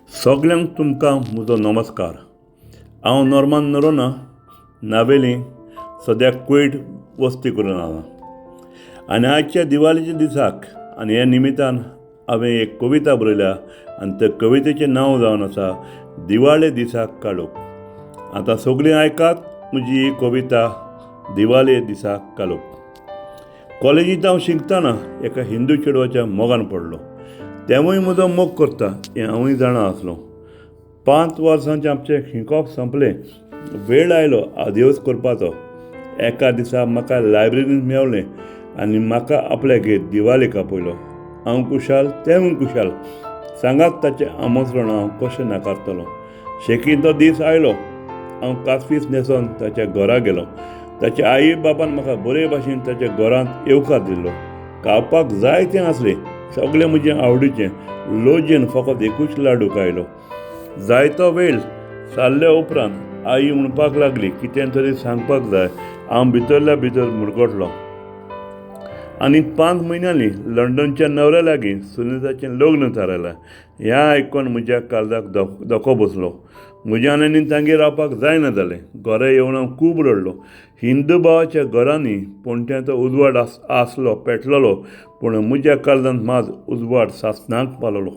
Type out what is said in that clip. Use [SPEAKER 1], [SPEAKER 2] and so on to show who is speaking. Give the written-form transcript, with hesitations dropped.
[SPEAKER 1] सगल्यांक तुमकां म्हजो नमस्कार. हांव नॉर्मान नोरोन्हा, नावेली, सद्याक कुवेट वस्ती करून आसा आनी आयच्या दिवाळेच्या दिसाक आनी ह्या निमितान हांवें एक कविता बरयल्या आनी त्या कवितेचें नांव जावन आसा दिवाळे दिसाक काळोख. आतां सगळीं आयकात म्हजी ही कविता दिवाळे दिसाक काळोख. कॉलेजींत हांव शिकतना एका हिंदू चेडवाच्या मोगान पडलो. तेंवूय म्हजो मोग करता हें हांवूय जाणा आसलो. 5 वर्सांचें आमचें शिकप सोंपलें. वेळ आयलो आदेवस करपाचो. एका दिसा म्हाका लायब्ररींत मेवलें आनी म्हाका आपल्यागेर दिवाळेक आपयलो. हांव खुशाल, तेंवूय खुशाल. सांगात ताचें आमंत्रण हांव कशें नाकारतलो. शेकीं तो दीस आयलो. हांव कासवीस न्हेसोन ताच्या घरा गेलो. ताच्या आई बाबान म्हाका बरे भाशेन ताच्या घरांत येवकार दिल्लो. खावपाक जायतें आसलें, सगळें म्हजें आवडीचें. लजेन फकत एकूच लाडू खायलो. जायतो वेळ सारल्या उपरांत आई म्हणपाक लागली, कितें तरी सांगपाक जाय. हांव भितरल्या भितर मुरगटलो. आनी 5 म्हयन्यांनी लंडनच्या न्हवऱ्या लागीं सुनिताचें लग्न थारायलें. हें आयकून म्हज्या काळजाक धक्को बसलो. म्हज्यान आनी तांगेर रावपाक जायना जालें. घरा येवन हांव खूब रडलो. हिंदू भावाच्या घरांनी पणट्यांचो उजवाड आसलो पेटलेलो, पूण म्हज्या काळजांत मात उजवाड सासणाक पालवलो.